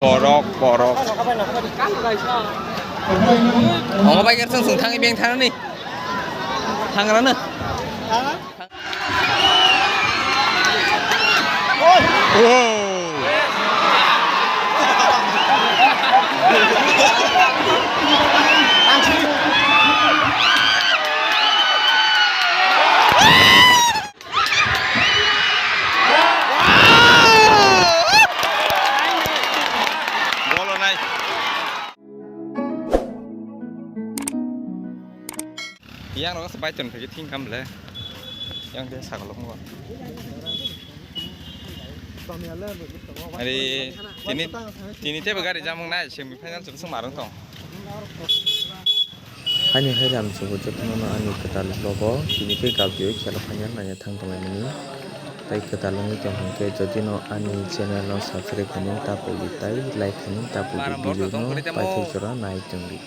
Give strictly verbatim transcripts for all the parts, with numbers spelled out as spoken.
Borok, borok. Omo bai gersen sung thangwi beng thanani. Thangrana. Yang rok se bai ton phai thing kam le. Yang de sagol mo. Ari tini, tini tebo gari jamung nai semi final chwng marung tong. Ani hai ram chubo jotono no ani kwtal vlog o tini khe gabrio khela final naina thang tonglaimani. Tai kwtal wngwi tong hwnkhe jodi no ani channel no subscribe khaimani ta puli tai like khaimani ta puli video no paithak jora nai tongdi.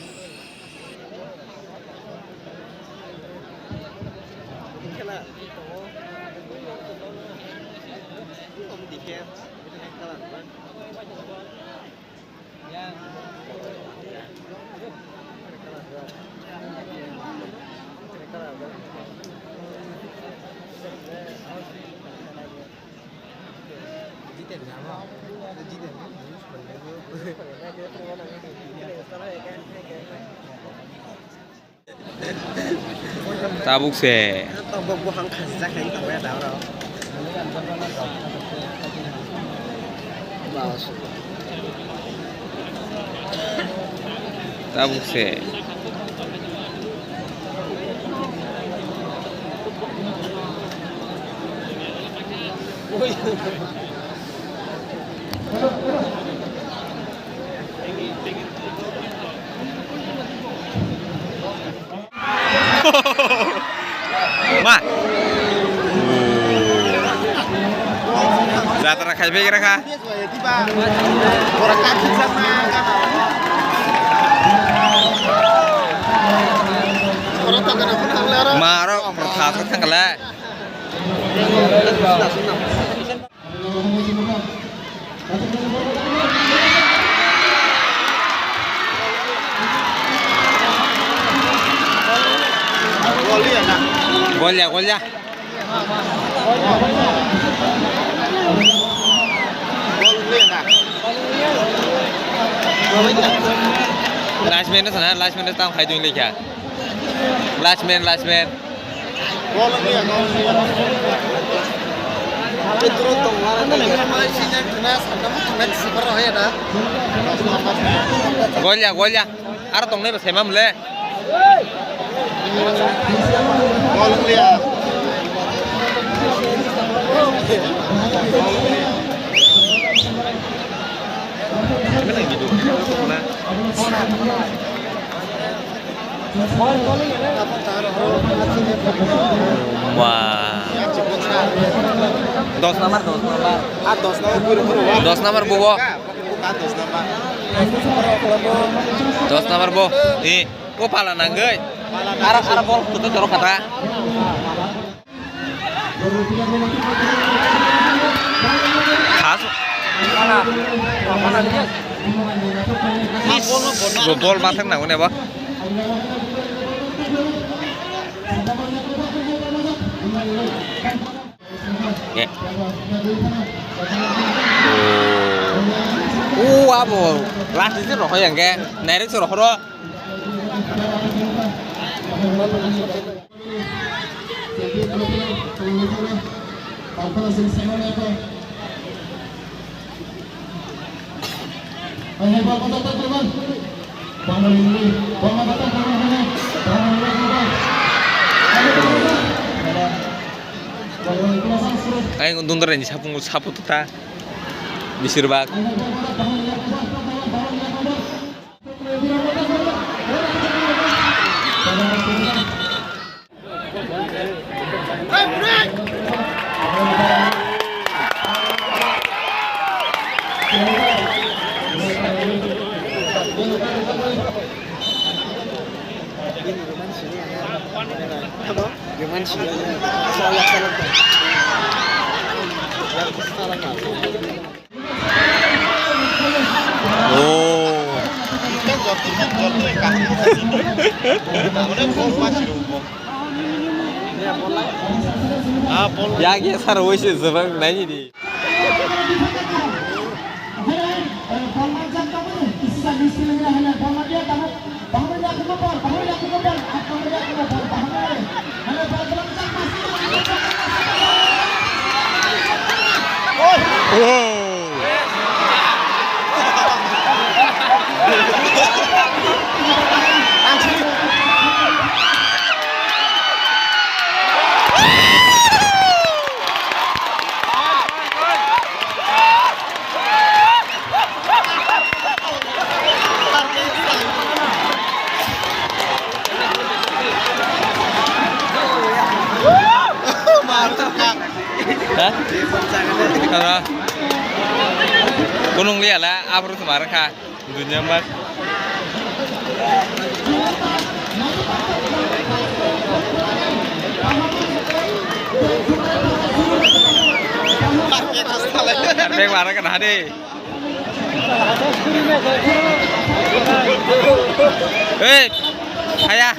Tabuk se. Tabuk buphang khasijak hai tongya da oro. Tabuk se. Ma. Jatra khai begra kha. Ma aro thas thang kala. Golya, golya. Last minute sana, last minute tang khai dun lekha. Last man, last man. Golya, golya. Aro tongnai ba sema mole. Wah. Dos number, dos number. Ah, dos number, buru, buru, wah. Dos number bugo. Dos number. Dos number bo. Eh, o pala nangoi. Ara, ara bol kutu jorok kata. Khas. Is, bo bol bathang nango ne bo. Eh. O abo last ni se rohor yang ke, direct se rohor o. Ayang dundar ni sapung sapu tuta. Bisir bak. Yak ya sar wese zebang nai di. Ha? Ano? Kunung liya la, abro tumar kha. Dunia mas. Bek mara kana hade. Hei, haya.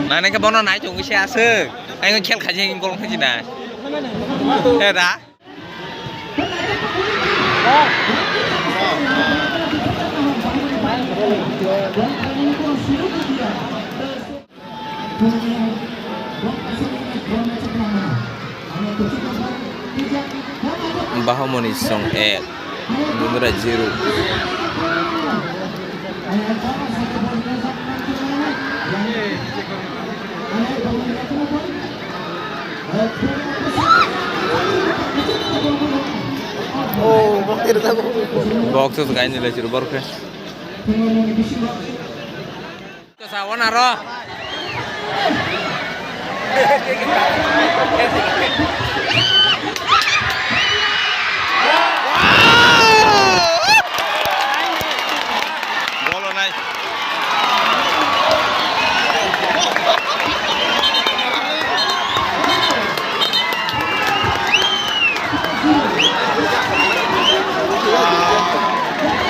Nang nang khe bono nai chong se aswk. Ang khel khaji, ang gol khaji na. He da. Bahomoni song ek, Dundra zero. Oh, bok tiri ta bok. Bok tu kain nilai churu bor khe. Kasa wana ro. Golo nai.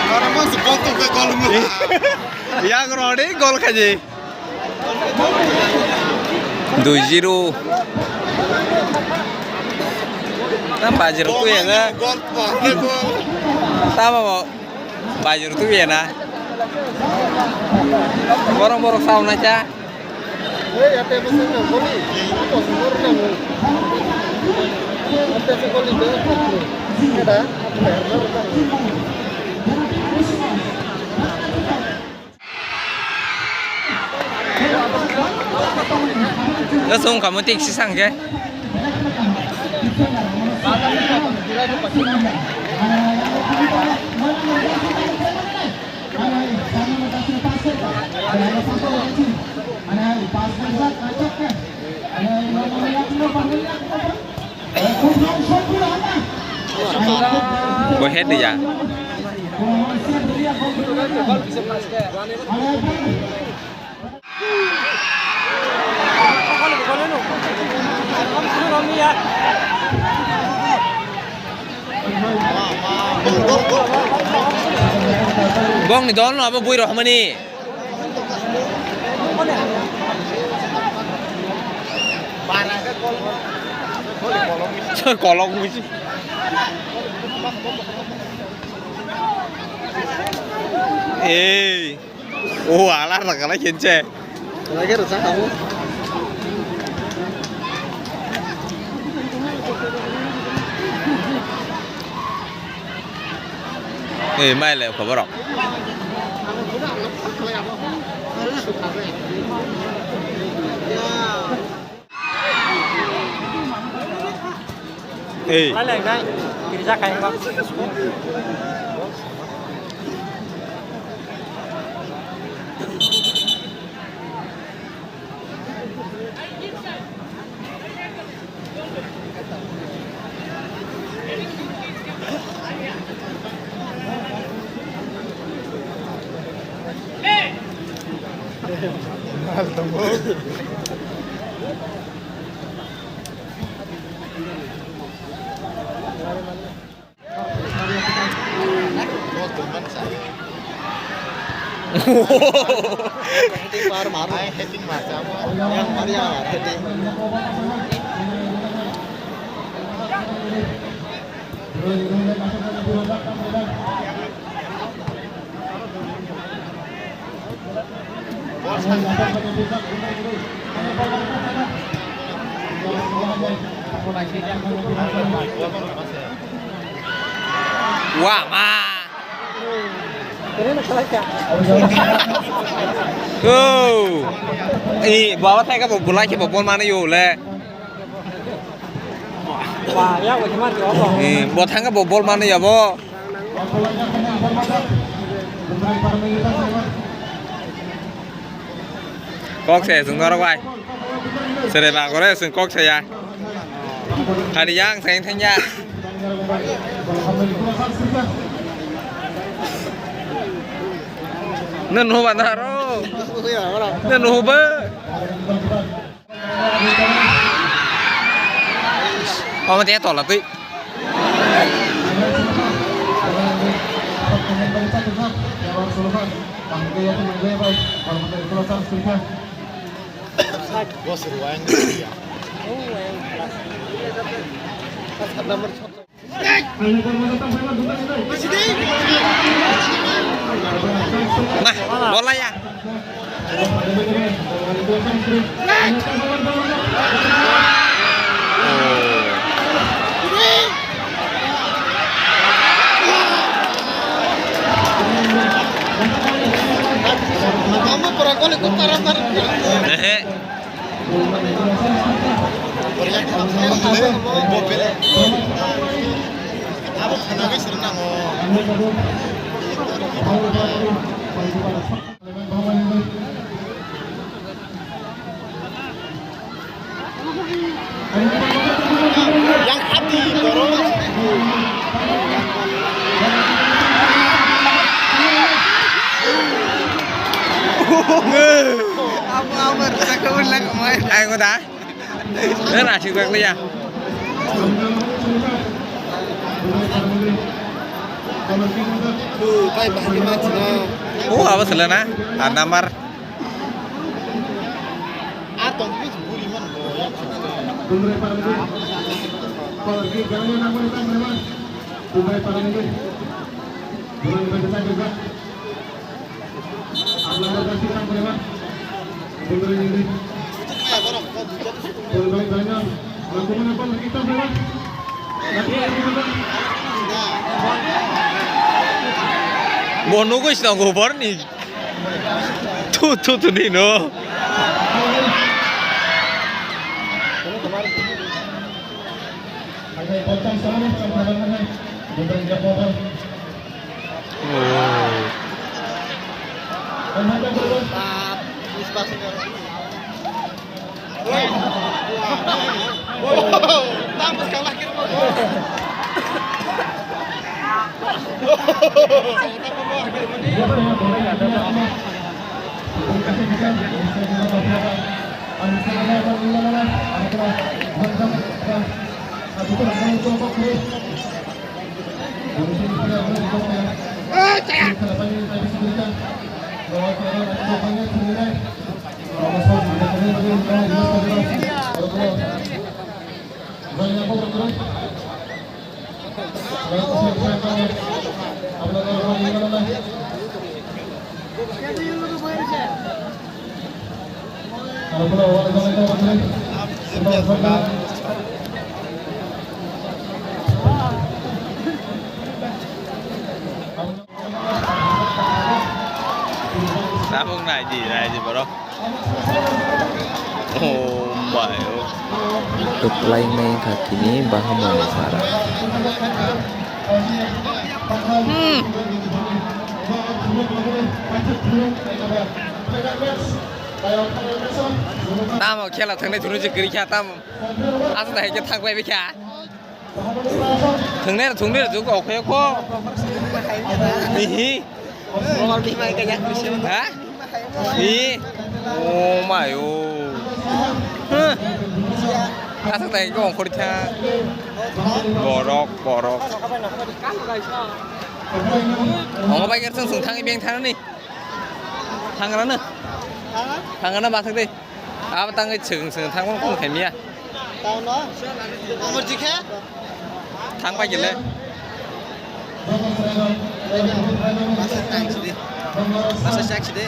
Ora mas bok tu ke gol mu. Yang rode gol khaji. Dui zero. Tam bajir tu ya na. Gol pa. Tama mo. Bajir tu ya na. Borok borok sauna cha. Lasong kamu tik sisang ke. Bo head ya. Bongni dol no abo bui rohmani. Kolok musi. Ei. Oh, alar na kala kenche. Lagi rasa kamu. Eh, mai le khobor. Ei. Heading mar, mar. Yang mar, yang mar, heading. Wah, ma. Oh. Eh, bawa saya ke bola ke bol mana yo le. Wah, ya, wah, cuman ya, apa? Eh, bo thang ke bo bol mana ya, bo. Kok se, sung norok bai. Sere ba gore, sung kok se ya. Hari yang, sayang thang ya. Nang nuhu ba naro. Nang nuhu ba. Omo tei tola twi. Nah, bola ya. Ehe. Yang hati, boro. Apa, apa, saya kau ulang kemarin. Ayo, kota. Nang asik tak liya. Tuh, tai bahagi mati na. Oh, apa selena? Ah, namar. Ah, tong bis buri man bo. Bo nugui swngo borni. Thu, thu, thu, ni no. Tabuk naidi, naidi borok. Oh my, oh. Tuklai mai kha tini bahamoni sara. Hmm. Tamo khela thangnai thunu je kwrwi kha tamo. Aswk hai khe thangbai bikha. Thungnai, thungnai, thung kok, kok, kok. Ihi. Ha? Ih. Oh my, oh. Huh. Aswk tai kok ongkhor kha. Borok, borok. Ongbai khe sung sung thangwi beng thangni. Thangrano? Thangrano bathak de. Abo tangwi chwng chwng thangmani kung khaimiya. Tangno? Amar jikhe? Thang pai gele. Masa tang sidi. Masa chak sidi.